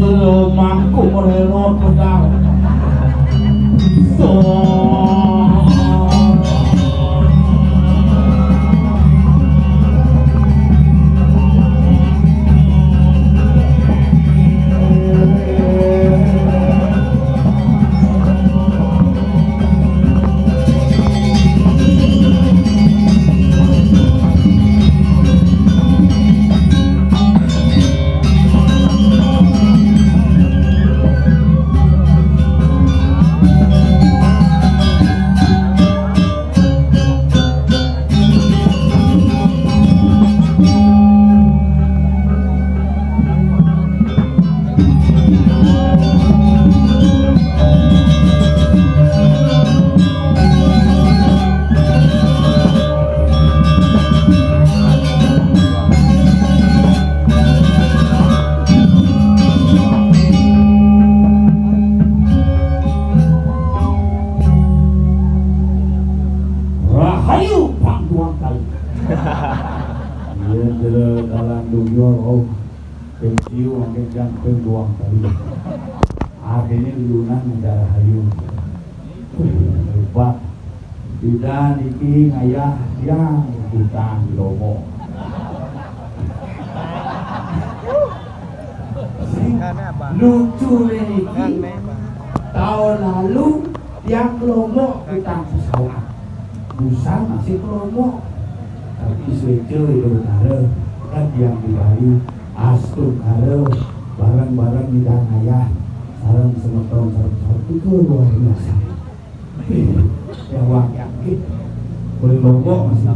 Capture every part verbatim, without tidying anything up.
Lho, mangkuk ora ero pedang. So. Rahayu pang duang kali. Iya, jero dalan dunyur, oh. Ping siu angke jang ping duang kali. Akhirnya liunan negara hayu. Hebat. Bidan iki ngayah tiang utang di Lombok. Sing lucu niki, tahun lalu tiang ke Lombok utang pesawat. Busan masih ke Lombok. Tapi sueca Indo Utara kan tiang di Bali, astungkara, bareng-bareng nyidang ayah, sareng semeton, sareng semeton itu luar biasa. Jawab yakin. Boleh Lombok masih.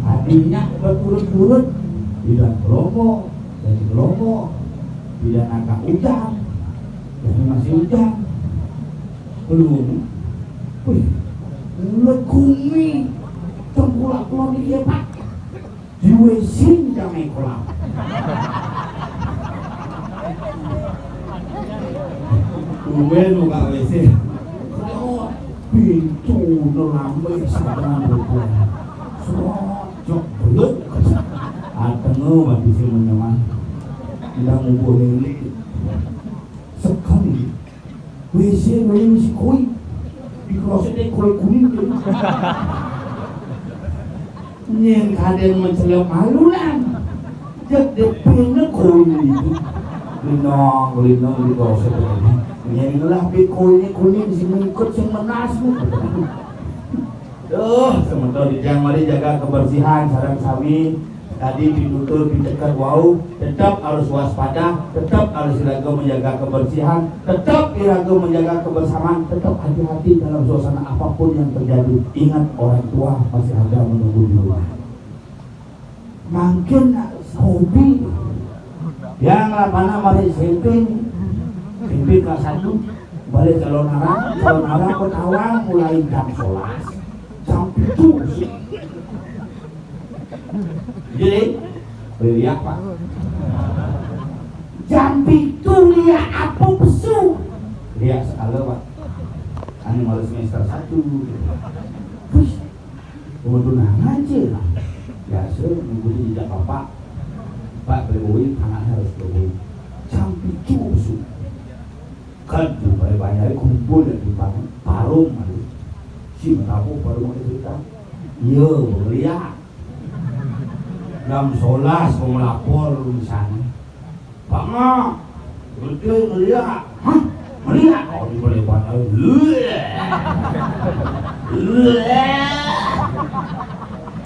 Adinya berturut-turut. Bidan ke Lombok, dari ke Lombok. Bidan agak hujan, jadi masih hujan. Belum. Wih, mulut kumi. Tengkulak keluar di dia, Pak. Di W C di damai kolam. Tumben buka W C. Kalau pintu nelambe saja berbuat. Serocok beluk. Ateng mati si menyeman. Udah ngubuh lele. Sekali W C, W C koi. Di kloset deh koi kuning tuh. Nyen kaden mencelok malulan. Jek depingnya koi itu. Linong, linong di kloset. Nyen ngelah be koi ini kuning, si mengikut, si menas. Duh, semeton di tiang mari jaga kebersihan sareng sami. Tadi pitutur piteket wau, tetap harus waspada, tetap harus iraga menjaga kebersihan, tetap iraga menjaga kebersamaan, tetap hati-hati dalam suasana apapun yang terjadi. Ingat, orang tua masih ada menunggu di rumah. Mangkin hobi yang lapana mari S M P, S M P kelas satu, balik calon arang, calon arang ke Tawang mulai jam sebelas, jam tujuh. Jadi, lihat, Pak. Jam pitu lihat apa pesu? Lihat sekala, Pak. Anu baru semester satu. Wih, mau tunangan sih. Biasa, ngikuti jejak bapak. Pak, beli uwi, Rum, si matabuh baru mau cerita. Iya, ngeliat. Jam sebelas mau melapor di sana. Pak Mak, betul ngeliat. Hah? Ngeliat? Oh, di balik bantal.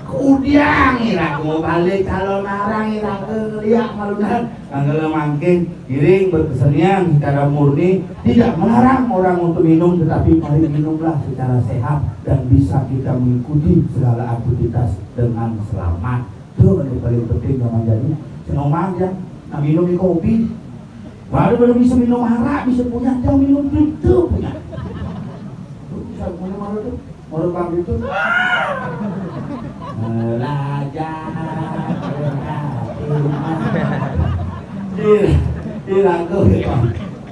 Kudiang ira, mau balik calon arang ira ke ngeliat malunan. Tanggal mangkin, giring berkesenian secara murni, tidak melarang orang untuk minum, tetapi mari minumlah secara sehat dan bisa kita mengikuti segala aktivitas dengan selamat. Itu yang paling penting yang menjadi. Senang aja, nah, minum di kopi. Baru belum bisa minum arak, bisa punya, jangan minum itu punya. Lu bisa punya malu tuh. Orang bang itu belajar. Di di lagu itu.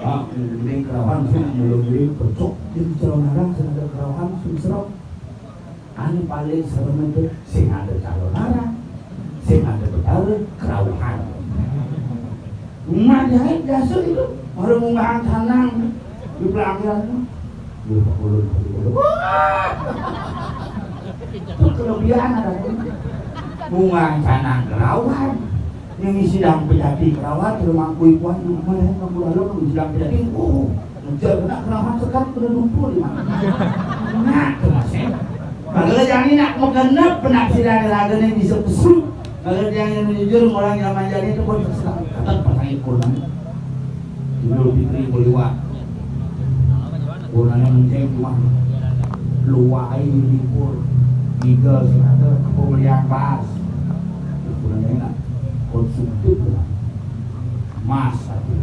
Ah, ini kerawan sih belum beli pecok di calon arang, sing ada kerawan sing serem. Anu paling serem itu sing ada calon arang, sing ada betara kerawan. Nah, jahit biasa itu. Orang mau makan canang di pelaminan. Duh, ulun tadi ulun. Wah! Itu kelebihan ada. Bunga canang kerawan. Yang sidang pejati kerawan, terus mangkui kuat, mana yang mangkui lalu, yang sidang pejati, oh, ngejar kena kerawan sekat, kena dumpul, ya. Nah, tuh, Mas, ya. Kalau jadi nak mengenap penafsiran lagu ini bisa pesut. Kalau dia yang jujur, orang yang manjani itu pun terserah. Kata pasang ikut, kan. Idul Fitri beliwat. Gunanya menceng cuma luai libur. Ngiga sing ada pembelian bas. Gunanya enak. Konsumtif lah. Mas tadi.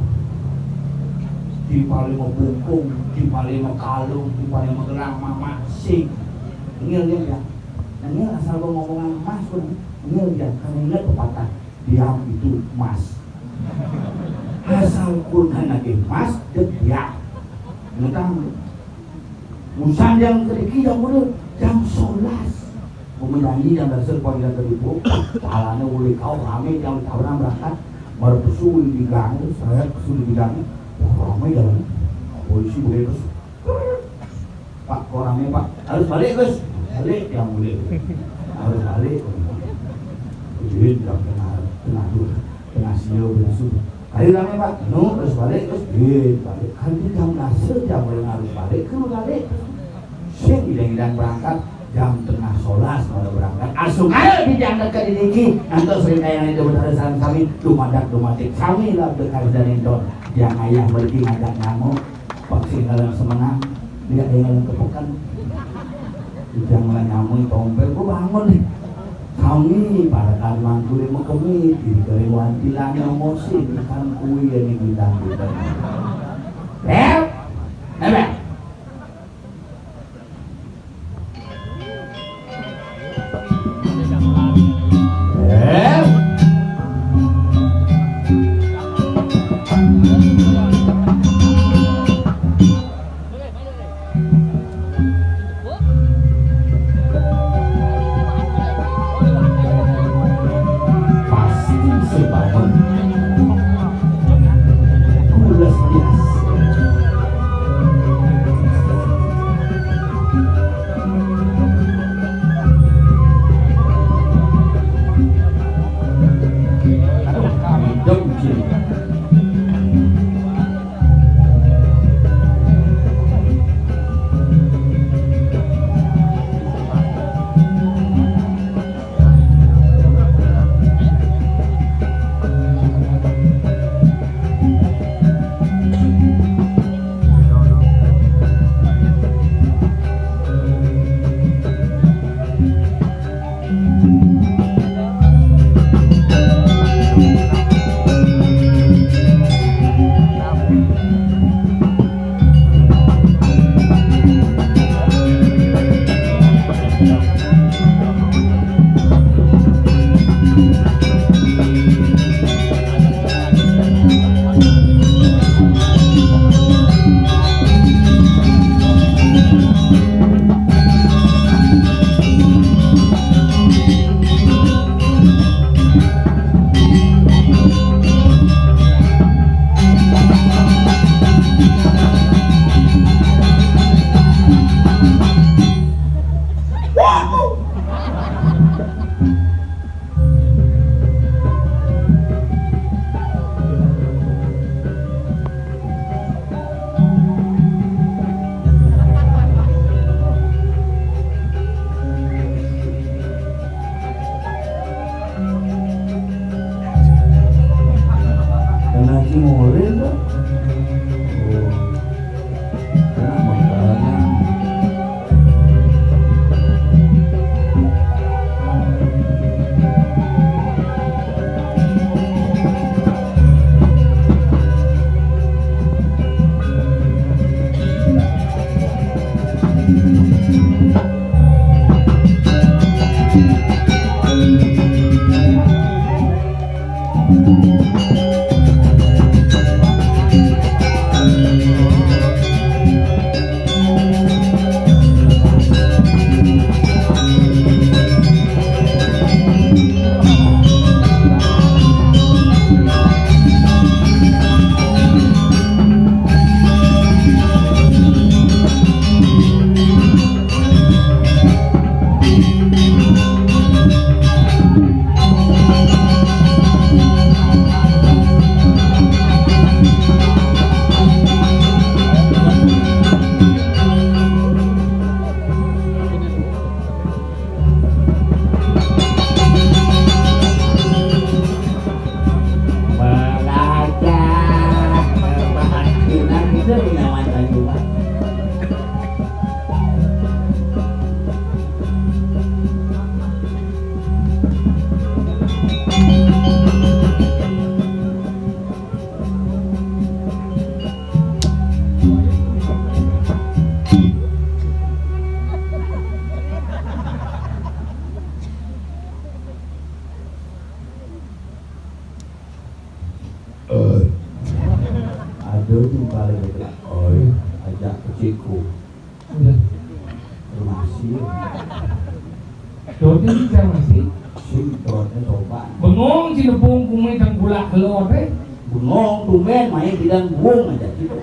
Di paling mau bungkung, di paling mau kalung, di paling mau gelang, mama sing. Ngil dia ya. Nah, ngil asal gua ngomongan emas pun. Ngil dia, karena ingat pepatah. Diam itu emas. Asal kurna nagih emas, dek diam. Ngutang. Musan yang kediki yang udah jam sebelas. Pemenyanyi yang dasar panggilan dari bu, pahalanya udah kau rame yang tahunan berangkat. Baru pesu di gang, saya pesu di gang. Wah, rame jalan. Polisi boleh terus. Pak, kok rame, Pak? Harus balik, Gus. Balik, ya, mulai. Harus balik. Duit jam tengah, tengah dua, tengah siang, besok. Hari rame, Pak. No, harus balik, Gus. Duit balik. Kan di jam dasar, jam mulai harus balik, kan balik. Sing idang-idang berangkat, jam tengah sebelas malah berangkat. Asung aja di jam dekat di niki. Nanti sering kayak yang itu benar salam kami. Dumadak, dumatik. Kami lah dekat dan enton. Yang ayah pergi ngajak nyamuk. Paksing dalam semenang, dia dalam kepekan. Ujang lah nyamui tompel, gua bangun nih. Kami para karmang kulit mekemi, di keriwan bilang emosi, ikan kui yang di gudang gudang. Bel, eh, Bel. Pasti sebangun. Pulas biasa. Mulai, Mbak. Oh. Enak banget. Belajar, bahan itu nyaman tadi, Pak. Aduh, itu paling dekat. Oh, ajak kecilku. Udah. Masih. Dodin saya masih. Sing dodin coba. Bengong si nepung kumi dan gula kelor, eh. Bengong, tumben main bidan buung aja gitu.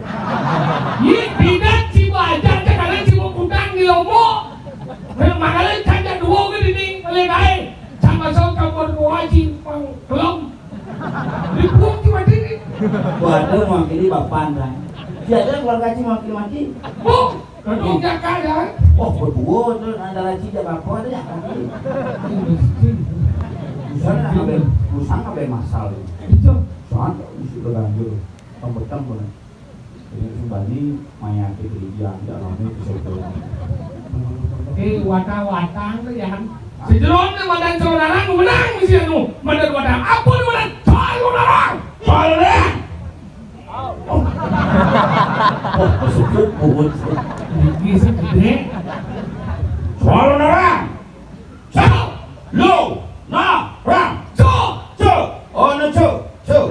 Iya, bidan si bajang, sekarang si mau kutang di Lombok. Makanya canda dua ke dinding, oleh lain. Sama sama campur dua haji, pang kelom. Dibuang cuma dini. Waduh, mewakili bapak, Bang. Siapa yang keluarga haji mewakili mati? Bu, ketua Jaka ya. Oh, berdua tuh, ada haji, ada bapak, ada yang kami. Miskin. Misalnya, ngambil, usang ngambil masal. Itu. Soalnya, isi berganjur. Pembetam, Bang. Ini sumbani mayate gereja, ndak rame ke situ. Eh, wata-watang tuh ya. Sejeroan madan saudara menang mesti anu. Madan wadang apa nih madan? Soal saudara. Soal saudara. Oh. Oh, masuk puput. Ini segede. Soal saudara. Cok! Lo! Nah! Rang! Cok! Cok! Oh, no, cok! Cok!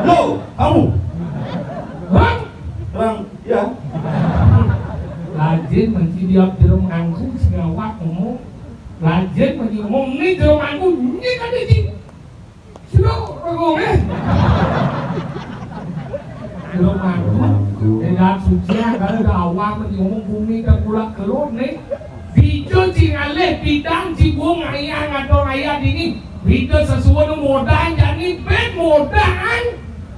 Lo! Kamu! Rang! Rang! Ya. Rajin menci diap jerung angkung singawak ngomong. Rajin menci ngomong, ini jerung angkung, ini kan, Ji. Sino, rogoné. Jero mangku. Jero mangku. Édan suci, anggané udah awam, ngomong bumi tengkulak kelur nih. Bijo cing alih, bidang cing buung, ayah ngadong, ayah dingin. Bijo sesuwun modang, jani ben modang.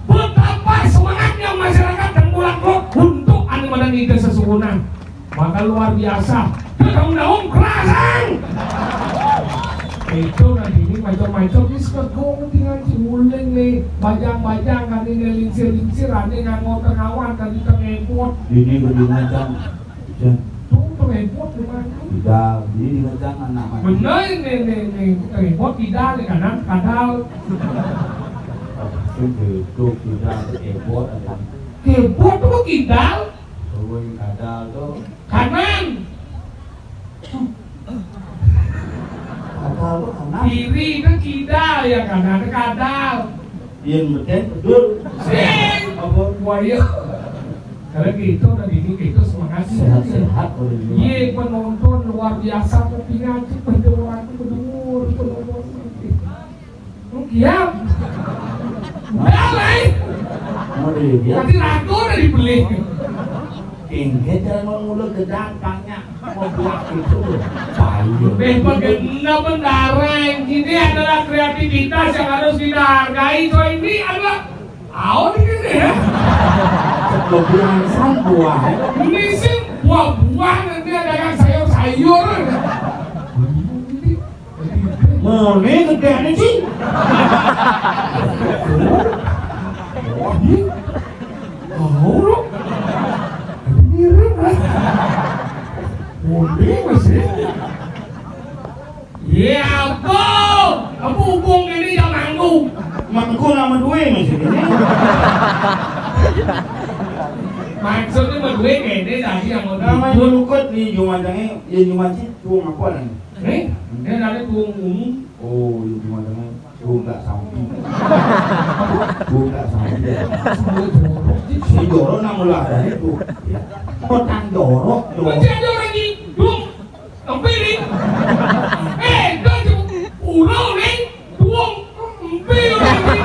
Betapa semangatnya masyarakat tengkulak kelur untuk anu madan ide sesuwunan. Maka luar biasa. Dia daun-daun kerasang. Itu nanti ini macam-macam, ini sekegong tinggal si uling nih. Bajang-bajang kan ini lingsir-lingsir, ada yang nganggo tengawan, tadi tengepot. Ini berdingan, Cang. Cang. Tuh, tengepot di mana? Tidak, ini dengan Cang anak mati. Bener ini, nih, nih. Tengepot tidak, di kanan, kadal. Itu tidak, tengepot ada. Kepot tuh kidal. Tuh, yang kadal tuh. Kanan. Kadal tuh kanan. Kiri itu kidal, ya kanan itu kadal. Yang betul betul. Sing. Apa? Wah, iya. Kalau gitu, udah gini, gitu, semangat. Sehat-sehat, udah gini. Iya, penonton luar biasa, kupingnya aja, pendengaran tuh, pendengar, penonton. Iya. Udah, Lai. Mau dilihat. Tadi ragu udah dibeli. Tinggi cara mau ngulur gedang, pangnya. Mau buat itu. Payu. Eh, bagaimana bendara yang gini adalah kreativitas yang harus kita hargai. So, ini adalah, aon ini ya. Kebiasaan buah. Ini sih buah-buah, nanti ada yang sayur-sayur. Mone gedene, Ci. Mangko nama duwe maksudnya. Maksudnya berdua kene tadi yang mau Nama dukun. Lukut ni Jumajangnya, ya Jumaji tuang apa ni? Eh, dia ada tuang umum. Oh, ya Jumajangnya tuang tak sampi. Tuang tak sampi. Si Joro nama lah dari tu. Ya. Kotang Joro, Joro. Macam ada orang ni, dong. Empi ni. Eh, dah tu. Urau ni. Tuang empi orang ni.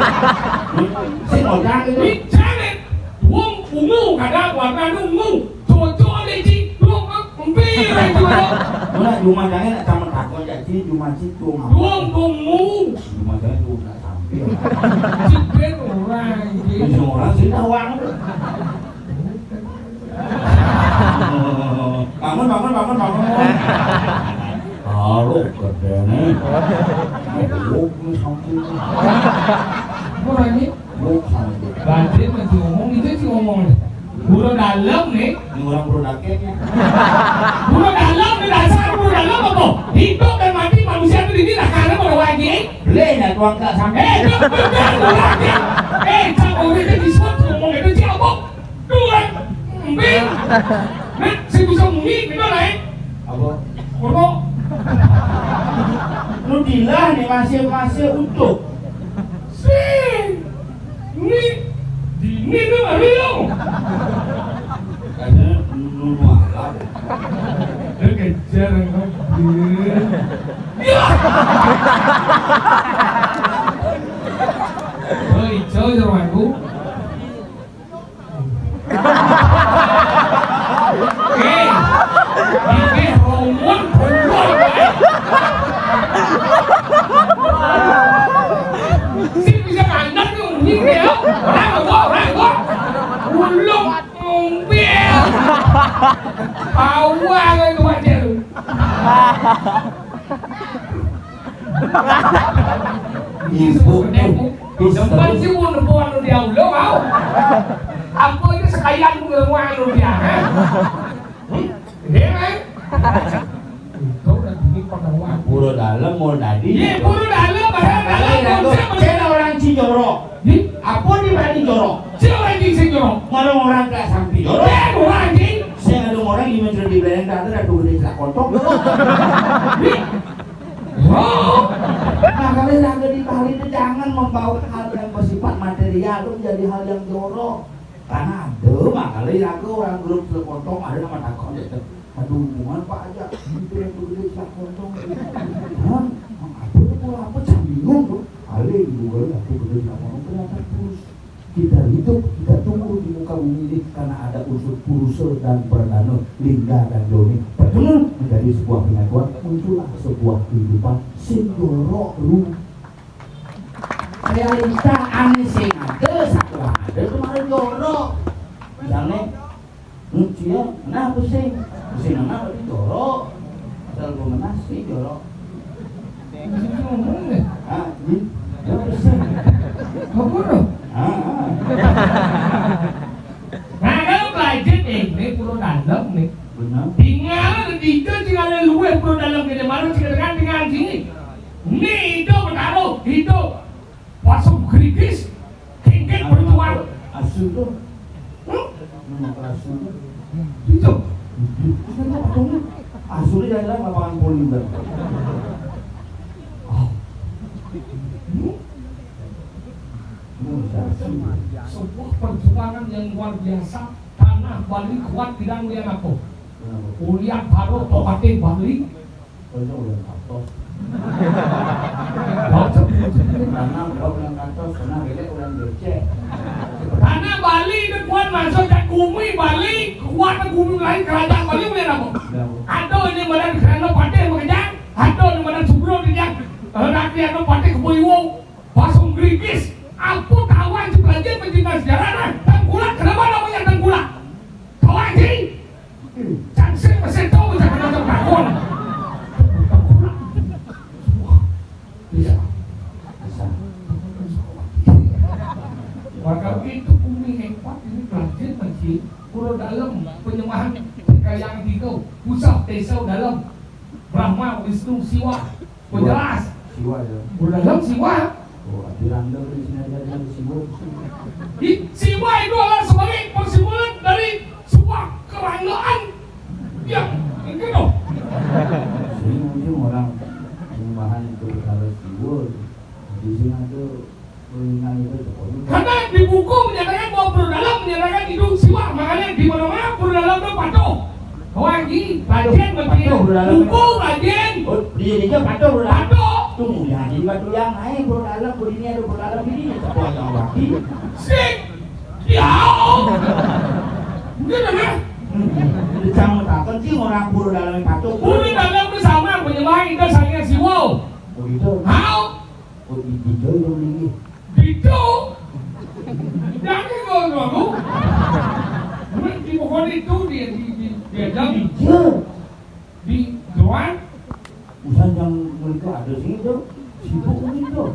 Sing orang ni. Ni jalan. Tuang ungu kada warna ungu. Cocok ni ji. Tuang empi orang tu. Mana Jumajangnya nak sama takut jadi Jumaji tuang apa? Tuang ungu. Jumajangnya tuang tak sampai. Cipen orang ni. Orang sih tawang. Bangun, bangun, bangun, bangun. Kalau gedene. Buruk nih sampai. Apa lagi? Buruk sampai. Batin masih ngomong, itu sih ngomong nih. Buruh dalam nih. Ini orang buruh dakeknya. Buruh dalam nih, dasar buruh dalam apa? Hidup dan mati manusia itu ini lah karena pada wajib. Boleh nak tuang tak sampai. Eh, jangan, jangan, jangan. Eh, jangan, orang itu disebut ngomong itu siapa? Tuan, Mbing. Nah, saya bisa muni, kita lain. Apa? Kono. Lu dilah nih, masih, masih utuh. Sing. Ni. Dini tu hari lo. Kayaknya nunu alam. Dia kejar yang kau. Ya. Oh, hijau je rumahku. Eh, ini rombong, rombong, eh. Si bisa kandang tu, ni dia. Orang gua, orang gua. Ulung mobil. Awal tu aja tu. Ibu tu. Depan si pun buat dia ulung, au. Apa itu sekalian pengeluaran dia, ha? Hmm? Dia, kan? Itu dah bunyi pengeluaran. Pura dalam mau tadi. Iya, pura dalam, padahal dalam. Saya orang Cijoro. Di? Apa ni berani jorok? Saya orang Cijoro. Malah orang tak sampai jorok. Dia orang di. Saya ada orang di Menteri di Belanda, ada tu boleh tak kontong. Di? Oh. Makanya raga di Bali itu jangan membawa hal yang bersifat material itu menjadi hal yang jorok. Karena ada makanya raga orang grup sekontong ada nama takut aja. Ada hubungan Pak aja. Itu yang tu gede siap kontong. Hah? Apa tu pola apa? Jangan bingung tu. Paling juga aku gede siap kontong ternyata terus. Kita hidup, kita tumbuh di muka bumi ini karena ada unsur purusa dan pradana, lingga dan yoni bertemu menjadi sebuah penyatuan, muncullah sebuah kehidupan sing jorok ru. Realita ane sing ada, satu ada kemarin jorok. Misalnya, Cia, kenapa sing? Sing kenapa di jorok? Asal gua menasi jorok. Ngomong deh. Ah, hmm? Kenapa sing? Apa tuh? Ah, ah. Nah, kalau budget ini pura dalam nih. Benar. Tinggal tiga, tinggal luwih pura dalam kene, mana sing tekan tinggal sini. Ini hidup bertaruh, hidup. Pasung gerigis, kengkek berjuang. Asu tu. Hmm? Nama asu tu? Itu. Itu apa tu? Asu ni jalan lapangan bowling kan. Oh. Hmm? Ini asu. Sebuah perjuangan yang luar biasa. Tanah Bali kuat bidang ulian apa? Kenapa? Ulian baru pepatih Bali. Kau udah katos. Karena kau udah katos, karena beda udah becek. Tanah Bali itu kuat masuk ke bumi Bali, kuat ke bumi lain kerajaan Bali boleh apa? Ada ini badan kerana patih bekerja, ada ini badan subro dia, rakyat patih kebuyuang, pasung gerigis, apa tawan si pelajar pencinta sejarah nah, tengkulak, kenapa namanya tengkulak? Tawan sih? Cang sing mesin tahu, cang kena tong takon. Bisa. Bisa. Maka itu bumi hebat ini pelajar masih pura dalam penyembahan kayang tiga, pusat desa dalam Brahma, Wisnu, Siwa. Siwa. Jelas. Siwa ya. Pura dalam Siwa. Oh, ati rangga di sini aja, ada siwur. Di siwa itu adalah sebagai persimbolan dari sebuah keranggaan. Ya, gitu. Sini mungkin orang perumahan itu ada siwur. Di sini ada perumahan itu sekolah. Karena di buku menyatakan bahwa Bro Dalem menyatakan itu siwa, makanya di mana-mana Bro Dalem itu patuh. Wah, ini kajian begini. Patuh, Bro Dalem. Buku kajian. Oh, dia dia patuh, Bro Dalem. Patuh. Tunggu, ya, jadi batu yang naik, Bro Dalem, Bro ini ada Bro Dalem ini, satu aja lagi. Sik. Ya. Udah dah, nah. Udah jangan takut sih orang Bro Dalem patuh. Bro Dalem itu sama penyembah itu saya siwa. Oh, gitu. Hao. Oh, di, di Joy dong ini. Di Joy. Jangan kalau dulu. Di pokoknya itu dia di di dia jam. Di Joy. Di Joan. Usan yang mereka ada sih itu. Sibuk mungkin tuh.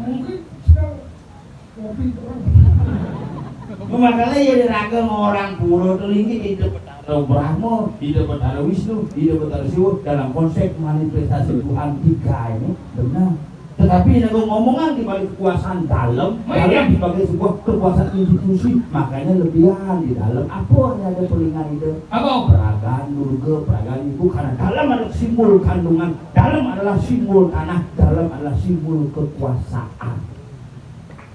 Mungkin sedang ngopi terus. Makanya ya diraga sama orang pura tuh ini, Ida Betara Brahma, Ida Betara Wisnu, Ida Betara Siwa dalam konsep manifestasi Tuhan tiga ini benar. Tetapi ini ngomongan di balik kekuasaan dalam, dalam sebagai sebuah kekuasaan institusi, makanya lebihan di dalam apa yang ada pelingan itu. Apa? Peragaan Durga, peragaan ibu, karena dalam adalah simbol kandungan, dalam adalah simbol tanah, dalam adalah simbol kekuasaan.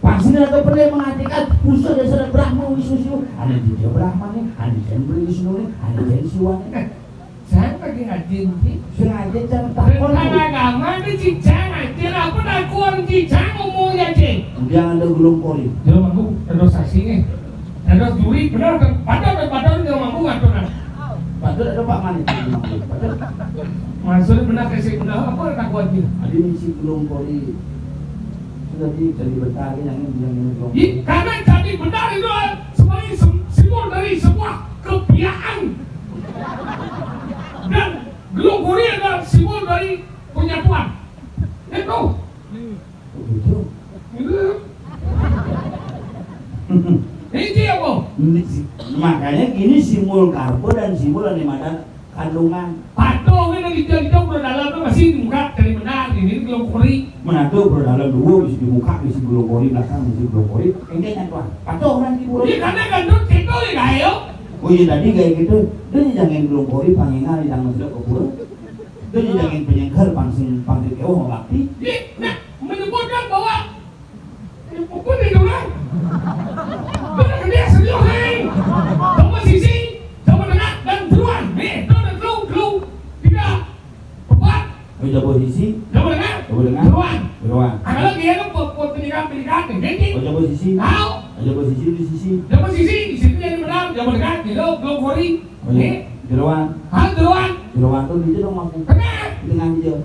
Pasti ada pernah mengatakan pusat dasar Brahma Wisnu Siwa. Ada dia Brahma nih, ada dia Wisnu nih, ada dia Siwa nih. Eh, saya lagi ngaji nih. Sengaja jangan takut. Tentang agama ini cicang aja, apa takut cicang umumnya aja. Dia ada gulung kori. Dia mampu terus saksi nih. Terus juri benar kan? Padahal padahal dia mampu ngatur. Padahal ada Pak Manik. Padahal maksudnya benar kasih benar apa takut dia? Ada misi gulung kori. Jadi, jadi benar yang ini, yang ini. Karena jadi benar itu sebagai simbol dari sebuah kebiayaan. Dan gelung kori adalah simbol dari penyatuan. Itu. Begitu. Ini apa? Makanya gini simbol karbo dan simbol animadan kandungan. Patuh kan yang hijau-hijau Bro Dalem tuh masih buka dari benar ini gelung kori. Menantu Bro Dalem dua bisa dibuka, bisa gelung kori belakang, bisa gelung kori. Enggak nyatuan. Patuh orang di pura. Iya, karena kan tuh kita ya ayo. Oh iya tadi kayak gitu. Dia jangan gelung kori pangingan di tangan sudah ke pura. Dia jangan penyengker pangsin pangsin kewa bakti. Iya, nah menyebutkan bahwa Pukul di dulu. Benar dia serius nih. Coba sisi, coba dengar dan duluan. Nih, tuh udah dulu, dulu. Tidak. Empat. Oh, coba sisi. Coba dengar. Coba dengar. Duluan. Duluan. Kalau dia tuh buat buat pendidikan pendidikan nih, nih. Oh, coba sisi. Tahu? Oh, coba sisi di sisi. Coba sisi di situ yang benar. Coba dengar. Dulu, dulu kori. Oh, iya. Nih. Jeroan. Hah, jeroan? Jeroan tuh di dong aku. Benar. Di tengah dia.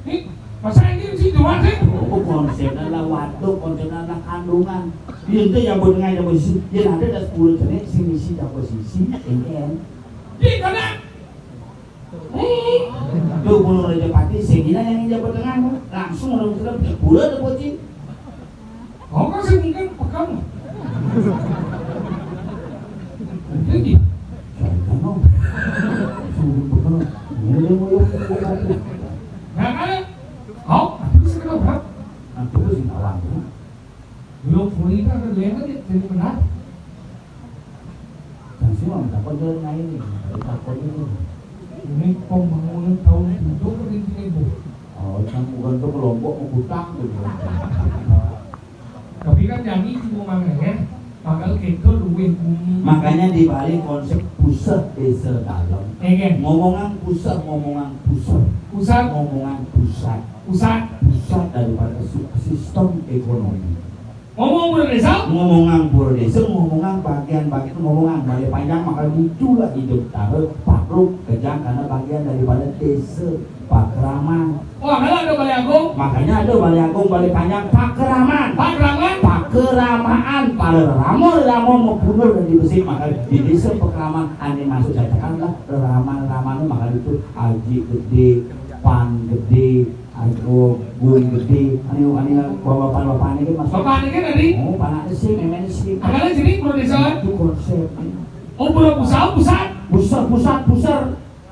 Nih. Masa ini si dua sih? Oh, konsepnya lah waduk, konsepnya lah kandungan. Iya, itu yang buat ngai yang posisi. Yang ada ada sepuluh jenis, si misi yang posisi, ini kan. Di mana? Hmm. Tuh, Gunung Raja Pati, segina yang jabat tengah, langsung orang sudah punya pura ada bocil. Oh, kan sih mungkin pegang. Jadi, jangan dong. Suruh pegang. Ini dia mau yang pegang. Nah, kan? Oh, aku bisa kenal, Bro. Aku sih kawan, ya. Belum pulih kan, ada yang aja, jadi benar. Kan sih, mau takut jalan lain nih. Takut ini. Ini pembangunan tahun tujuh puluh ini, Bu. Oh, kan bukan tuh kelompok mau hutang gitu. Tapi kan janji cuma mana ya? Bakal kita luwih bumi. Makanya di balik konsep pusat desa dalam. Iya, kan? Ngomongan pusat, ngomongan pusat. Pusat. Ngomongan pusat. Pusat. Pusat daripada su-, sistem ekonomi. Ngomong pura desa? Ngomongan pura desa, ngomongan bagian-bagian, ngomongan Balai Panjang, maka muncullah hidup tara, pakluk, kejang, karena bagian daripada desa Pakraman. Wah, kalau ada Balai Agung? Makanya ada Balai Agung, Balai Panjang, Pakraman. Pakraman? Pakeramaan, para rama-rama membunuh dan dibesik, maka di desa Pakraman, ane masuk saya tekan lah, rama-rama maka itu Aji Gede, Pan Gede, Ayo, gung gede, anu, anu, bapak-bapak ini kan masuk. Bapak ini kan tadi? Oh, panak sih, memang sih. Ada sini, Bro Desa? Itu konsep. Oh, Bro, pusat, pusat. Pusat, pusat, pusat.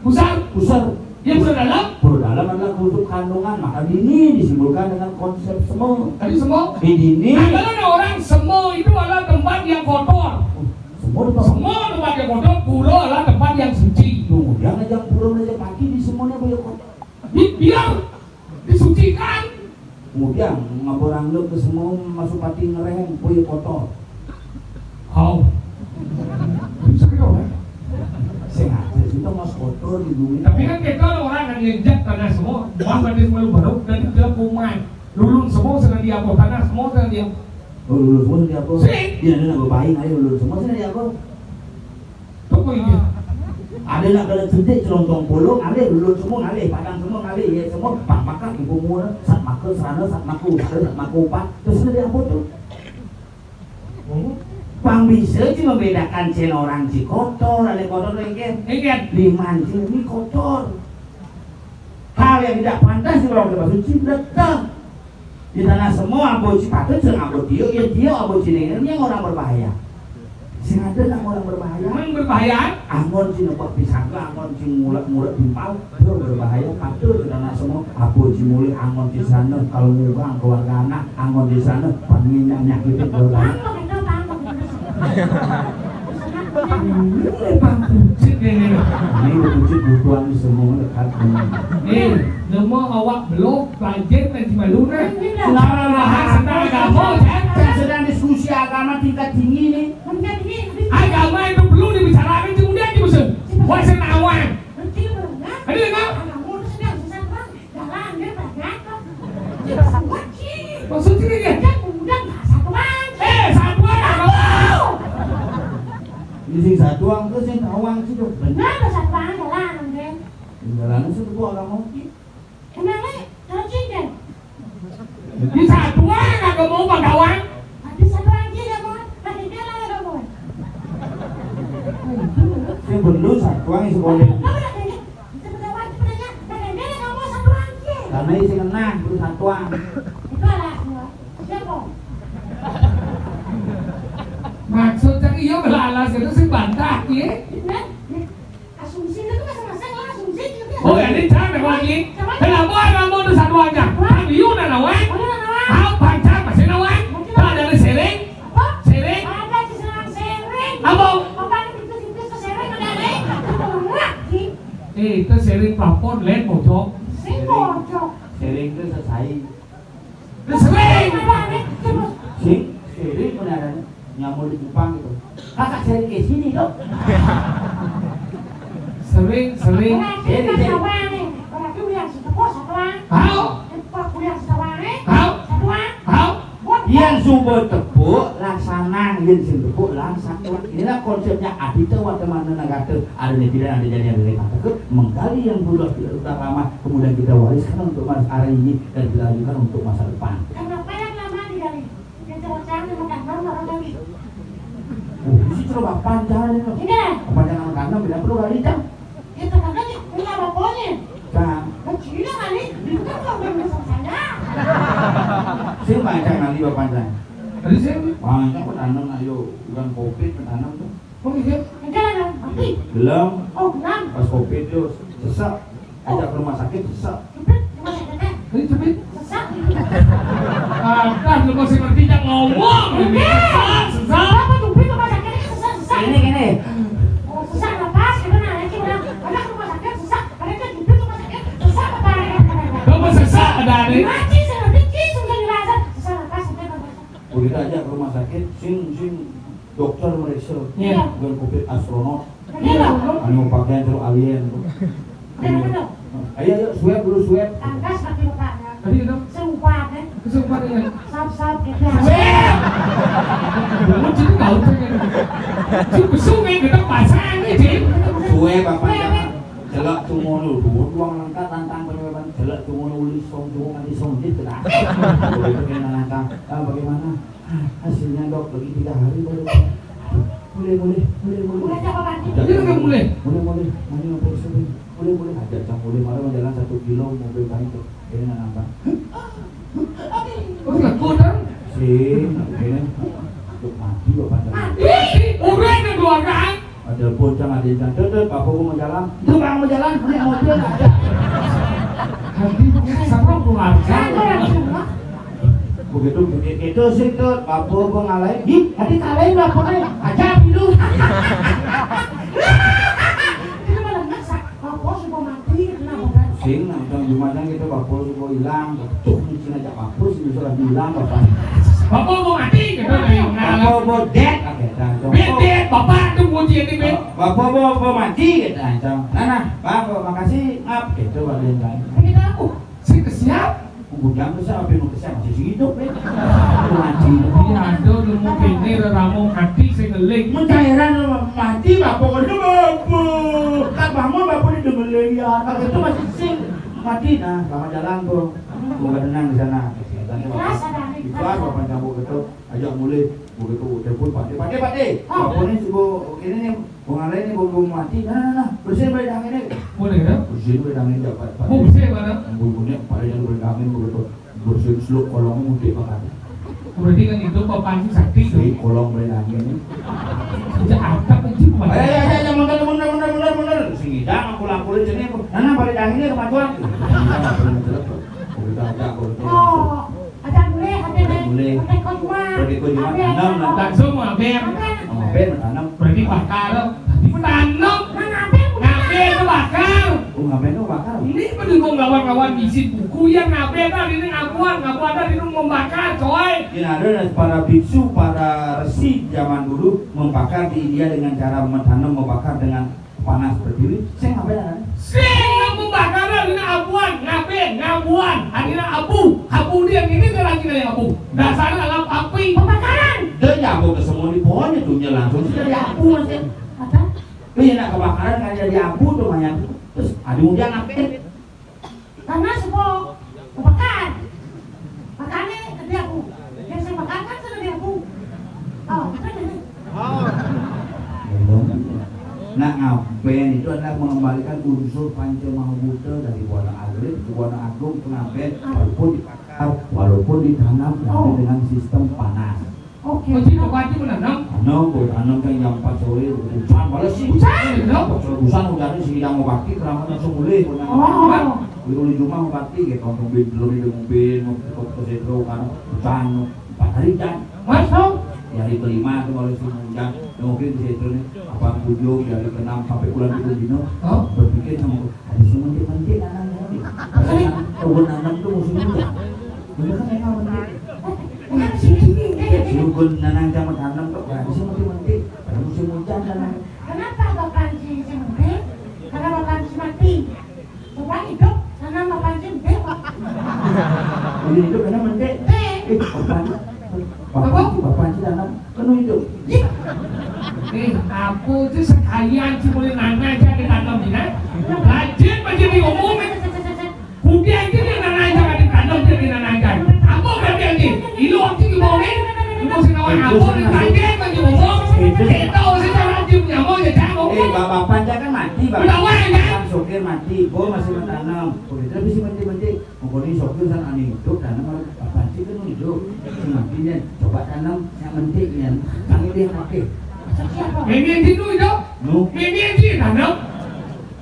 Pusat? Pusat. Yang sudah dalam? Pura dalam adalah khusus kandungan, maka dini disimpulkan dengan konsep semo. Tadi semo? Di dini. Nah, kalau ada orang semo itu adalah tempat yang kotor. Semo di semo tempat yang kotor, pura adalah tempat yang suci. Kemudian aja pura aja kaki di semuanya boleh kotor. Di, biar disucikan. Kemudian ngapa orang ke semua masuk pati ngereng, boleh kotor. Hau. Bisa gitu, kan? Sengaja kita mas kotor di dunia. Tapi kan kita orang yang nginjak tanah semua, pas ada semua baru dan dia kuman. Lulun semua sudah diapo, tanah semua sudah diapo. Oh, lulun semua sudah diapo. Sih. Dia ada nak berbaing aja lulun semua sudah diapo. Tuh kok ini. Ada nak kena cedik celontong polo ngalih, lulun semua ngalih, padang semua ngalih, ya semua pak makan ibu mula, sat maka sana, sat maku ada, sat maku empat, terus sudah diapo tuh. Pang bisa ci membedakan cen orang ci kotor, ada kotor lengket. Lengket. Liman ci ini kotor. Hal yang tidak pantas di orang suci, betul. Di tanah semua abu ci patut sing abu tiuk, ya tiuk abu ci ini orang berbahaya. Sing ada nak orang berbahaya. Orang berbahaya. Angon ci nebak pisaga, angon ci ngulek-ngulek timpal, itu berbahaya. Patut di tanah semua abu ci mulih angon ci sana, kalau ngubang keluarga anak, angon di sana, pernah nyakitin keluarga anak. Ini Bang Kucit ini. Ini Bang Kucit butuhan semua dekat. Nih, nemu awak belum pelajar nanti malu nih. Sekarang bahas tentang agama, kan? Kan sedang diskusi agama tingkat tinggi nih. Agama itu perlu dibicarakan, kemudian diusung. Wah, saya tahu, ah. Ada nggak? Jalan dia pada jatuh. Dia satu lagi. Maksudnya dia? Dia udah nggak satuan. Eh, satuan apa? Ini sing satuan tuh sing tawang sih tuh. Benar tuh satuan jalan dia. Jalan sih tuh gua nggak mau sih. Kenapa? Kalau cinta. Di satuan nggak mau bagawan. Tapi satuan dia mau. Pakai dia lah nggak mau. Sing bener satuan sih boleh. Kamu udah kayak Karena isi kena, terus satuan. Maksudnya iya belalas itu sih bantah, ya. Asumsi itu kan masing-masing lah, asumsi gitu. Oh, ya, ini jangan lagi. Kenapa kamu tuh satuannya? Kan you udah nawang. Hau pancang masih nawang. Tak ada sering. Apa? Sering. Ada di selang sering. Apa? Apa yang itu itu sering ada nih? Lagi. Eh, itu sering plafon, lain pojok. Sing pojok. Sering itu selesai. Itu sering. Ada nih, terus. Sing, sering pun ada nih. Nyamuk di Kupang gitu. Kakak sering ke sini dong. Sering, sering. Sering, sering. Orang tuh yang setepo satuan. Hau. Setepo yang satuan, eh? Hau. Satuan. Hau. Yang sumber tepuk laksana, yang sing tepuk laksana. Inilah konsepnya Adita Wattamana Nagata. Ada yang tidak ada jadi ada yang katakan menggali yang sudah tidak sudah lama, kemudian kita wariskan untuk masa hari ini dan kita lanjutkan untuk masa depan. Kenapa yang lama digali? Yang cerah-cerah yang makan orang kali. Oh, isi coba panjang ini. Ini. Panjang anak anak tidak perlu gali jam. Kita kan ini punya bapaknya. Nah. Kecil kali, itu kan kalau belum selesai. Sing panjang nanti bapaknya. Tadi sih. Panjang kok tanam ayo bukan covid tanam tuh. Oh iya. Enggak ada. Tapi. Belum. Oh, belum. Pas covid tuh sesak. Ajak ke rumah sakit sesak. Jepit, rumah sakitnya. Tadi jepit. Sesak. Atas lu masih ngerti yang ngomong. Ini sesak, sesak. Apa jepit rumah sakitnya sesak, sesak? Ini gini. Oh, sesak napas, gimana ya sih orang? Ada rumah sakit sesak, ada kan jepit rumah sakit sesak apa ada? Kamu sesak ada nih. Mati saya nanti cis sudah dirasa sesak napas, sesak napas. Begitu aja ke rumah sakit, sing sing dokter meriksa. Iya. Bukan covid astronot. Iya. Anu pakaian terus alien tuh. Ayo, ayo, swab dulu, swab. Tangkas pakai bapaknya. Tadi itu? Serupa, kan? Kesumpah ya. Sap, sap, gitu. Swab. Dulu jadi tahu tuh kan. Su besuk kan kita pasang nih, Cing. Swab apa ya? Celak tuh mau lu, dua doang lengkap tantang penyuapan. Celak tuh mau lu, song tuh nanti song dit kena. Boleh pakai nantang. Ah, bagaimana? Hasilnya, Dok, lagi tiga hari baru. Mulai, mulai, mulai, mulai. Mulai apa, Pak? Ajak. Ini kan mulai. Mulai, mulai. Mani mau periksa, mulai. Mulai, mulai. Ajak cang mulai, malah mau jalan satu kilo, mobil paling tuh. Ini nggak nampak. Oh, sudah kuat, kan? Sih, ini. Untuk mati, Bapak. Mati? Udah ada keluarga, kan? Telepon cang ada yang cang, "Tut, Tut, bapak gua mau jalan." "Itu bang mau jalan, beli mobil aja." Nanti siapa keluarga? Saya orang semua. Begitu, begitu sih, Tut, bapak gua ngalahin. "Ih, tadi kalahin bapak aja dulu." Itu malah ngesak. Bapak suka mati, kenapa, Bang? Sing, nang cang Jumatan gitu, bapak suka hilang. Tuh, mungkin aja bapak sih bisa hilang, bapak. Bapak mau mati, gitu, nah, yang ngalah. Bapak mau dead, oke, dah, cong. Bed, bed, bapak tuh mau dia di bed. Bapak mau, mau mati, gitu, nah, cong. Nah, nah, Bang, makasih, ngap, gitu, balik, Bang. Begitu aku, sih kesiap. Bujang tuh siapa yang mau kesiap, masih hidup, eh. Mati. Iya, aduh, lu mau kene, reramo, mati, sing ngeling. Mencairan, mati, bapak, udah bapak. Kan bangun, bapak udah dengerin, ya. Kalau itu masih sing, mati, nah, selamat jalan, tuh. Semoga tenang di sana. Ikhlas, ada, ikhlas. Ikhlas, bapak campur gitu. Ajak mulai, begitu telepon Pak De, "Pak De, Pak De, apa nih, subuh ini nih, bunga lain nih, belum mati." "Nah, nah, nah, bersihin balik dangin nih." Boleh, ya? Bersihin balik dangin, ya, Pak, Pak. Oh, bersihin, Pak, ya? Ampun, punya Pak De, yang balik dangin begitu. Bersihin seluk kolongnya mudik, Pak. Berarti kan itu Pak Panji sakti, tuh. Si kolong balik dangin nih. Sejak atap itu, Pak. "Ayo, ayo, ayo, ayo, mundur, mundur, mundur, mundur, mundur." Sing ngidang, aku laporin sini, aku, "Nah, nah, balik dangin nih, kemajuan." Begitu aja, aku itu. Oh. Aja mulai, hati deh. Mulai. Pakai kau cuma. Pakai kau cuma. Tanam lah. Langsung mau abeng. Mau abeng, tanam. Berarti bakar. Tanam. Nah, ngapain? Ngapain itu bakar? Oh, ngapain itu bakar? Ini pendukung lawan-lawan isi buku yang ngapain tadi ini ngabuan, ngabuan tadi ini membakar, coy. Ini ada para biksu, para resi zaman dulu membakar di India dengan cara menanam, membakar dengan panas berdiri, sing apa ya? Sing membakar dina abuan, ngabe, ngabuan, adina abu, abu dia ini kan lagi dari abu. Dasarnya alam api. Pembakaran. Dia nyambung ke semua di pohonnya, dunia langsung sih dari abu, Mas, ya. Apa? Iya, nak kebakaran kan dari abu tuh, banyak. Terus ada yang ngapain? Karena semua kebakar. Makanya dia aku. Yang saya bakar kan sudah dia aku. Oh, kan ini. Nah, ngaben itu adalah mengembalikan unsur panca maha buta dari Buana Alit ke Buana Agung ke ngaben, walaupun dibakar, walaupun ditanam, tapi dengan sistem panas. Oke. Kau sih, kau pasti menanam. Tanam, kau tanam kan jam empat sore, hujan, malah sih. Hujan, ya? Hujan, hujan, hujan, sing mau bakti, keramat langsung mulai, kau tanam. Oh. Kan? Di rumah mau bakti, ya, kau tungguin dulu di mobil, mau ke, ke situ, kan, hujan, empat hari hujan. Masuk. Di hari kelima tuh, kalau sing hujan, ya, mungkin di situ nih, apa, tujuh, di hari keenam, sampai bulan itu, Dino, berpikir sama, "Ada sing mentik-mentik, anak-anak ini." Padahal kan, kebun nanam tuh musim hujan. Bener kan, memang mentik. Sugun nanang camat anem kok, nggak bisa mesti-mesti. Pada musim hujan, nanang. Kenapa Bapak Haji mesti mesti? Karena Bapak Haji mati. Coba hidup, karena Bapak Haji mesti, Pak. Ini hidup karena mesti. Eh. Eh, Bapak Haji. Bapak Haji, Bapak Haji tanam, kan hidup. Ih. Eh, aku tuh sekalian sih boleh nanya aja kita tanam, ya. Rajin aja diomongin. Kudian ki nang nananjang, ati tandem ki nang nananjang. Apa berarti ati? Ilu ati ki bawin. Ibu sing kawan apa ni tandem kan ki bawin. Kita usi cara ati punya mau ya jangan. Eh, bapak panjang kan mati, Bang. Udah, wah, ya. Kan sopir mati, gua masih mentanam. Begitu bisa mati-mati. Pokoknya sopir san ani hidup, tanam harus bapak sih kan hidup. Si mati dia, coba tanam yang menti ya. Tangi dia yang mati. Ini yang situ itu. Nu. Ini yang situ tanam.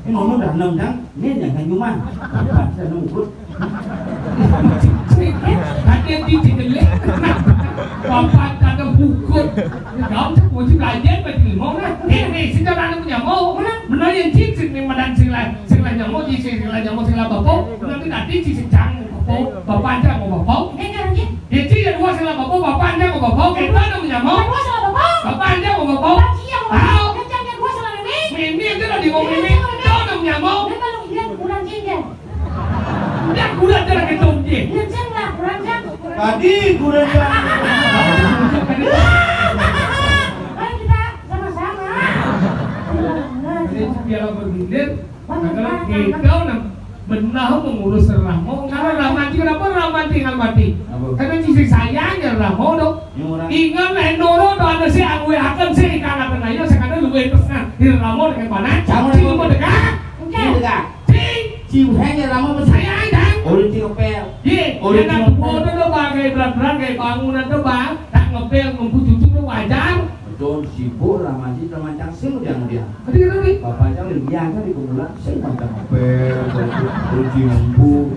Ini ngomong tanam, Jang. Ini jangan cuma. Bapak sana ukur. Nanti yang cici gelek. Bapak tak ada ukur. Kau cek kunci belajar bagi lima lah. Ini sing cara anak punya mau. Mana yang cici ni madan sing lah, sing lah nyamuk, cici sing lah nyamuk, sing lah bapak. Nanti nanti cici cang bapak, bapak cang bapak. Ini kan lagi. Cici yang dua sing lah bapak, bapak cang bapak. Kita anak punya mau. Dua sing lah bapak. Bapak cang bapak. Bapak cia bapak. Tahu. Yang cang yang dua sing lah ini. Ini aja lah di mau ini. Tahu anak punya mau. Dia kalau dia kurang cici. Dia kurang cara ketemu dia. Iya, Cang, lah, kurang, Cang. Tadi kurang, Cang. Kan kita sama-sama. Ini piala bergilir, karena kita, nah, benar mengurus Ramo. Karena Ramo nanti kenapa Ramo nanti nggak mati? Apa? Karena sisi sayangnya Ramo dong. Yang orang. Ingat lah, Endoro tuh ada si Angwe Hakan si ikan apa nanya, sekarang lu itu senang. Di Ramo dengan mana? Jangan. Cuma dekat. Oke. Ini dekat. Cing. Cium hanya lama masih. Saya aja. Orang cing ngepel. Ye, orang cing ngepel. Tuh, Bang, kayak berat-berat, kayak bangunan tuh, Bang. Tak ngepel, nunggu cucu tuh wajar. Don sibuk lah masih temancang sing dia dia. Tadi kata ni. Bapak cang liang kan di kumpulan sing macam apa? Kunci mampu.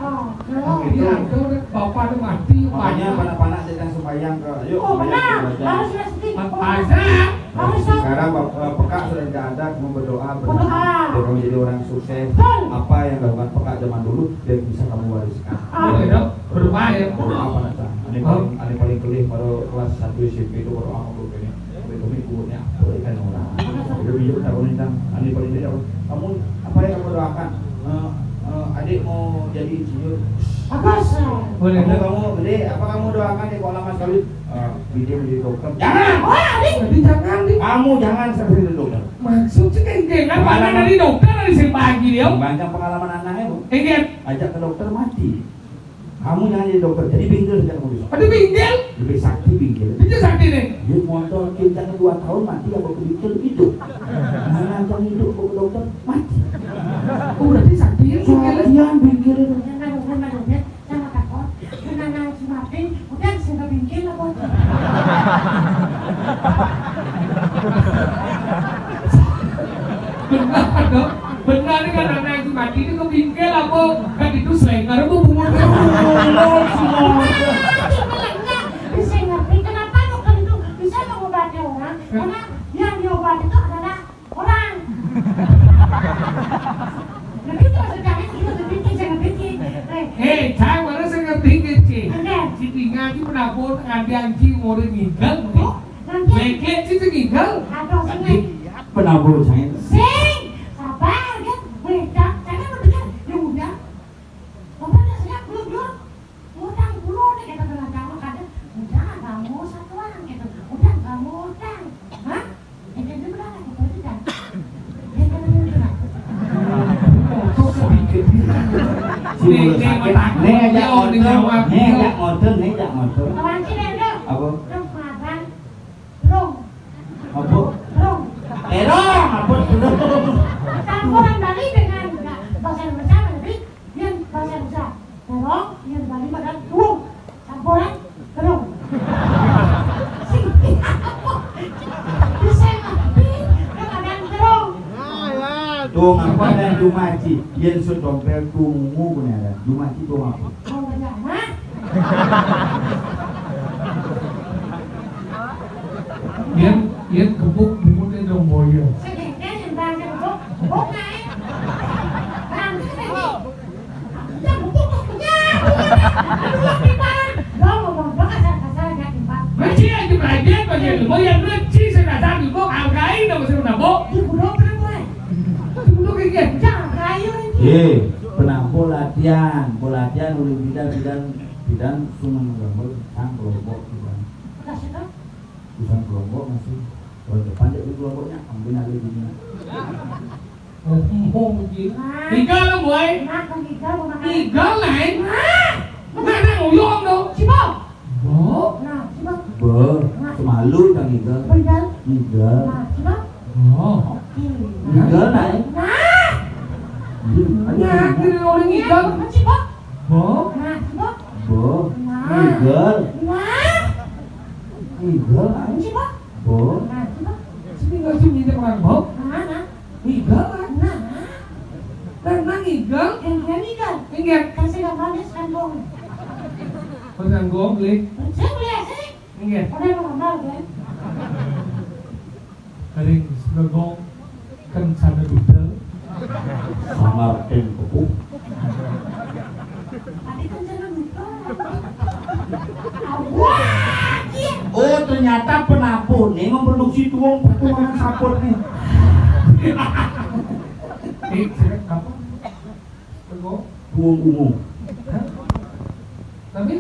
Oh, kalau dia ada, bapak tu mati. Makanya panak-panak datang sembahyang ke, yuk, oh, sembahyang benar. Harus rezeki. Azan. Harus. Sekarang bap-, eh, pekak sudah tidak ada, kamu berdoa, berdoa. Berdoa. Biar kamu jadi orang sukses. Betul. Apa yang dilakukan pekak zaman dulu, biar bisa kamu wariskan. Ah, ya, dong. Berdoa ya. Berdoa apa nak? Ini paling, ini paling kelih pada kelas satu S M P itu berdoa untuk ini. Tapi kami kuatnya apa ikan orang? Udah bijak tak boleh tentang. Ini paling tidak. Kamu apa yang kamu doakan? Eh, eh, adik mau jadi insinyur. Bagus. Boleh. Kamu, kamu gede, apa kamu doakan di sekolah mas kawin? Eh, dia mau jadi dokter. Jangan. Wah, adik. Jadi jangan, dik. Kamu jangan sampai jadi dokter. Maksudnya kayak gimana? Pengalaman. Mana dari dokter dari si pagi dia? Banyak pengalaman anaknya, Bu. Iya. Ajak ke dokter mati. Kamu jangan jadi dokter, jadi bingkil saja kamu bisa. Ada bingkil? Lebih sakti bingkil. Itu sakti nih. Dia motor kita dua tahun mati apa ke bingkil hidup. Mana yang hidup ke dokter mati. Oh, berarti sakti ya bingkil. Saktian bingkil itu. Jangan, jangan, jangan, jangan takut. Kena nang si mati, udah sing ke bingkil apa? Benar dong. Benar nih kan anak yang mati itu ke bingkil apa? Kan itu selengkar apa bungut. Bisa ngerti kenapa dokter itu bisa mengobati orang? Karena yang diobati itu adalah orang. Ngerti itu maksudnya? Itu ngerti, saya ngerti. Eh, saya mana saya ngerti, ngerti. Oke. Si Dinga ini penabur, ngambil anjing, mau ngigel. Oh, nanti. Leket sih ngigel. Atau sini. Penabur saya. Sing, sabar, kan? Beda, karena betul, ya udah. Bapak udah siap, belum, belum? Ngutang dulu nih, kata pengacara, kadang, "Udah, kamu satuan," gitu. "Udah, kamu utang." Hah? Bikin dulu lah, gitu aja, kan? Dia kan dulu, kan? Nih, nih, nih, ajak ngotot, nih, ajak ngotot, nih, ajak ngotot. Kawan sih, Dendo. Apa? Terus makan. Belum. Apa? Belum. Terong, apa belum? Campuran Bali dengan bahasa Indonesia lebih, yang bahasa Indonesia. Terong, yang Bali makan terung. Campuran terung. Sing, apa? Bisa ngerti, kan makan terung. Tung apa dan dumaci? Yen sutompel tungu punya ada. Dumaci tung apa? Oh, ya, nah. Yen, yen gebuk bunguté dong boyo. Sedangkan yang bahasa gebuk, gebuk naik. Nanti lagi. Kita gebuk tuh punya. Aduh, timpal. Dong ngomong dong kasar-kasar aja timpal. Masih aja belajar belajar. Mau yang lucu saya datang gebuk, hargain dong saya nabok. Di budok pernah mulai. Di budok kayak gini. Jangan kayu ini. Ye, penampo latihan, pelatihan oleh bidan-bidan, bidan sungai menggambar sang kelompok bidan. Kasih tau. Bukan kelompok masih. Tahun depan dia di kelompoknya, ambil alih dunia. Oh, mungkin. Nah. Igal, boy. Nah, kan igal, mau makan. Igal, lain. Nah. Nah, nah, uyong dong. Cibo. Bo. Nah, cibo. Bo. Nah. Semalu kan igal. Bener. Igal. Nah, cibo. Oh. Oke. Igal, lain. Nah. Iya. Nah, kira orang igal. Nah, cibo. Bo. Nah, cibo. Bo. Nah. Igal. Nah. Igal, lain. Cibo. Bo. Nah, coba. Sini nggak sih minta orang bo? Nah, nah. Ngigal kan? Nah. Nah, nah, ngigal. Yang dia ngigal. Ngigal. Kasih gambarnya sekarang. Pesan gong, beli. Pesan beli sih. Ngigal. Udah normal kan? Kering, segong. Kencana dutel. Sangar tim kepuh. Tadi kencana dutel. Wah, iya. Oh, ternyata penabur nih memproduksi tuung pertumbuhan saput nih. Eh, apa? Tuung ungu. Hah? Tapi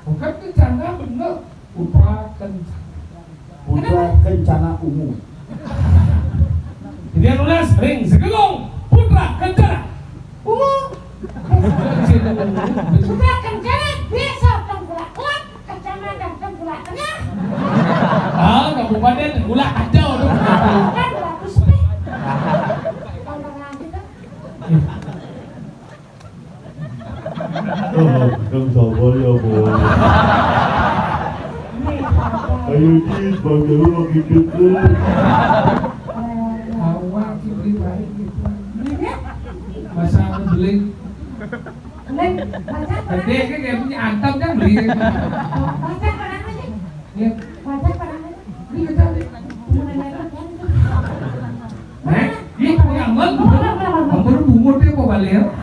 bukan kencana bener. Putra kencana. Putra kencana ungu. Jadi yang nulis ring segegong putra kencana ungu. Putra kencana desa Tengkulak Kelak, kecamatan Tengkulak Tengah. Ah, kabupaten Tengkulak Kacau tu. Kan bagus deh. Kalau lanjut kan. Oh, dong sapa ya, Bu? Jadi, Bang Jawa lagi deket. Awak ki beli baik gitu. Belinya? Masa aku beli? Beli, baca apa? Gede kan kayak punya antam kan beli. Baca apa namanya? Ya. Baca apa namanya? Beli baca. Bukan namanya kan? Nek, iya, punya aman. Ampun, bungut dia mau balik.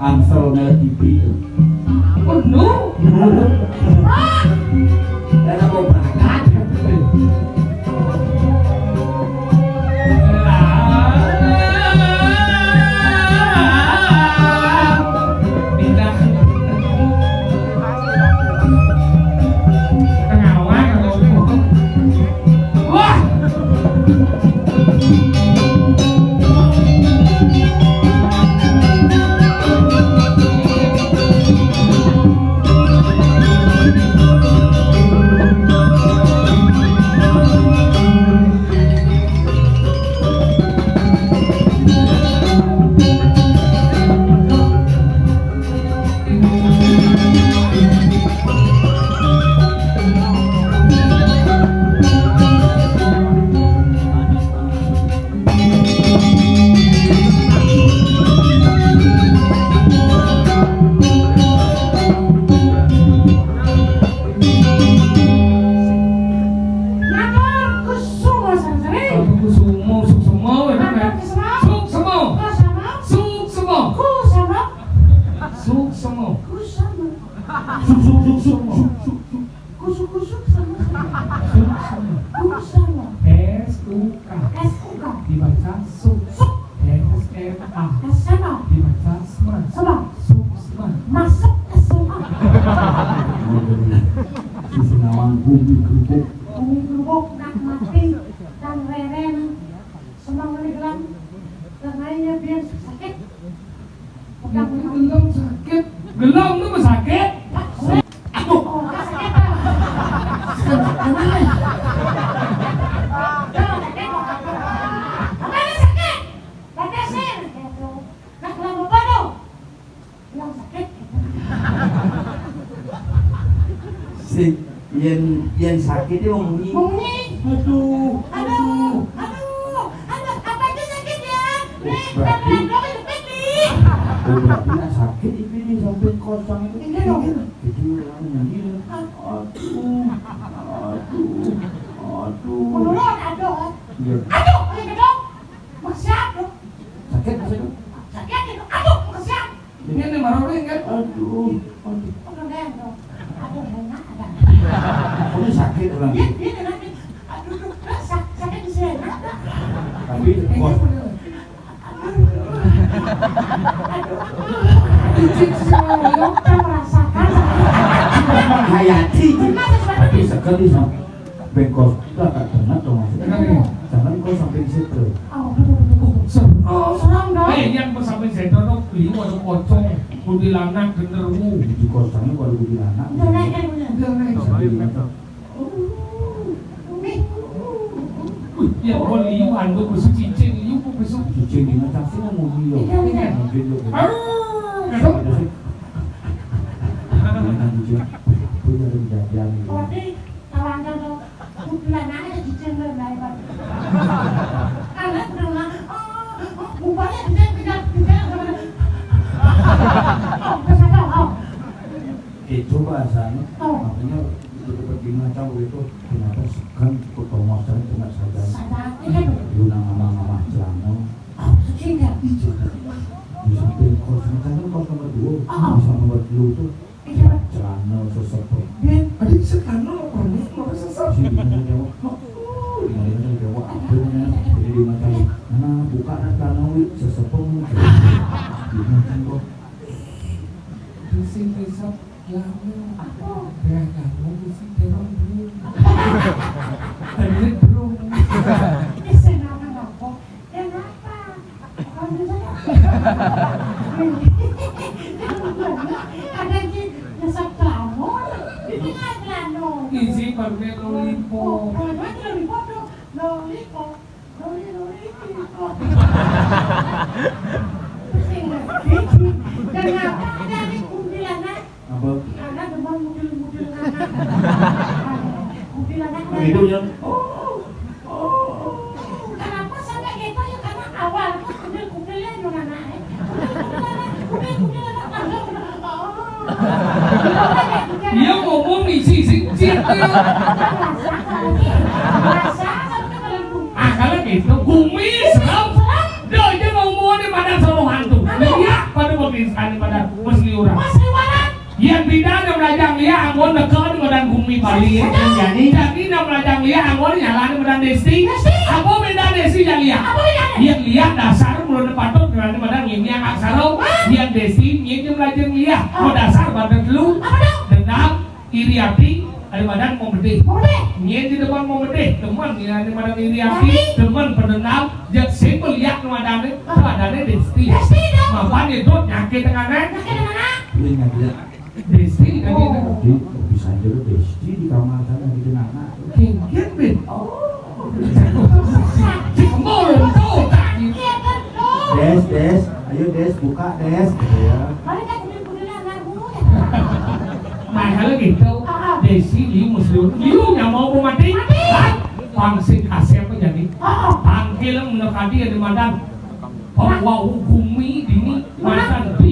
Amsel Mel T V itu. Oh, no. No. Ah. Karena mau berangkat. Wah. Matur kusumo sari-sari. Apa kusumo, suksema, ya kan? Matur kusumo. Suksema. Kusumo. Suksema. Kusumo. Suksema. Suksema. Suksema. Kusuk-kusuk sama. Suksema. Kusumo. S U K. S U K. Dibaca suk. Suk. S M A. S M A. Dibaca sma. Sma. Suksma. Masuk S M A. Sisi nawang bumi kerupuk. Bumi kerupuk, nak mati, dan reren. Semua ngene gelang. Tengahnya biar sakit. Pegang gelang sakit. Gelang tuh sakit. Aduh. Sing, yen, yen sakit ya wong munyi. Munyi. Aduh, aduh, aduh. Aduh, apa itu sakit ya? Oh, nih, berarti, kita pulang dulu ke depan nih. Oh, berarti nak sakit iki nih sampai kosong itu. Iya dong. Jadi orang nyanyi. Aduh, aduh, aduh. Menurut, aduh. Iya. Aduh, ayo gedong. Maksiat, loh. Sakit maksudnya? Sakit itu. Aduh, maksiat. Ini nih marah kan? Aduh, aduh. Aduh, enak ada. Ini sakit orang. Dia, dia nanti, aduh, aduh, sak-, sakit di sini. Tapi kos. Aduh, aduh. Izin semua, kita merasakan. Hayati. Pernah sesuatu. Tapi sekali sama. Bengkos, kita agak banget dong maksudnya. Kenapa ya? Jangan kau sampai di situ. Oh, betul, betul, betul. Ser-, oh, serem dong. Eh, yang kau sampai di situ, no, beli warung pocong, kuntilanak, genderuwo. Di kosongnya kalau kuntilanak. Udah naik, naik, udah. Udah naik. Sampai di situ. Umi. Wih, ya, kau liu, ando, besok cicing, liu, kau besok. Cicing dengan cacing yang mau liu. Iya, iya. Mungkin juga. Aduh. Ada sih. Ini kan lucu. Punya ada kejadian gitu. Waduh. Oh. Makanya itu dapat bingung macam begitu. Ternyata sekan kok penguasanya kena saja. Saja, iya. Lu nang ngamah-ngamah celana. Oh, sehingga. Iya, di samping kos, misalkan kos nomor dua, oh, oh, bisa nomor dua tuh. Iya. Celana sesepeng. Dia, tadi celana nomor dua, nomor sesepeng. Si Bima dia jawab, oh, Bima dia jawab, apa namanya? Jadi dia macam, nah, buka dan celana, wi, sesepeng. Dia macam kok. Pusing, pusing. Ya, apa? Gerakanmu mesti dorong dulu. Tadi belum. Ini senangan apa? Kenapa? Kamu saja. Ada di nyesek kamu. Di tengah celana. Isi permen lollipop. Oh, permen lollipop tuh. Lollipop. Kenapa ada di kuntilanak? Apa? Karena demam mudil-mudil anak. Kuntilanak. Itu ya. Oh, oh, oh. Kenapa sampai gitu ya? Karena awal tuh kutil-kutilnya yang anak, eh. Kutil-kutil anak, kutil-kutil anak, langsung. Oh. Iya, ngomong isi-isi cit. Ah, kalau gitu, gumi, serem. Dia aja ngomong di pada suruh hantu. Iya, pada pemisahan pada musliuran. Musliuran. Yang tidak ada melajang lihat, anggon dekat dengan gumi Bali. Jadi, jadi tidak melajang lihat, anggon nyala dengan desti. Desti. Apa beda desti yang lihat? Apa bedanya? Yang lihat dasar belum patut dengan badan ini yang aksara. Hah? Yang desti, yang melajang lihat. Oh. Dasar badan dulu. Apa tuh? Dendam, iri hati, ada badan mau bedih. Mau bedih? Nyén di depan mau bedih, teman ya, ada badan iri hati, tapi teman pendendam, jak simbol yak nu adane, ah, adane desti. Desti dong. Mapan itu nyakit tengah. Nyakit tengah. Ini nggak dia. Desti tadi. Oh. Di, bisa aja lu desti di kamar sana gitu, nana. Mungkin, Bin. Oh. Simbol tuh. Iya, betul. Des, Des, ayo Des, buka Des, gitu ya. Balik kan kumpul-kumpulin anak guru ya. Nah, kalau gitu, ah, ah, desi liu mesti liu nyamau mau mati. Mati. Hah? Pang sing kasih apa jadi? Ah, ah. Pangkil yang menekati yang dimadan. Bahwa hukumi dini madan di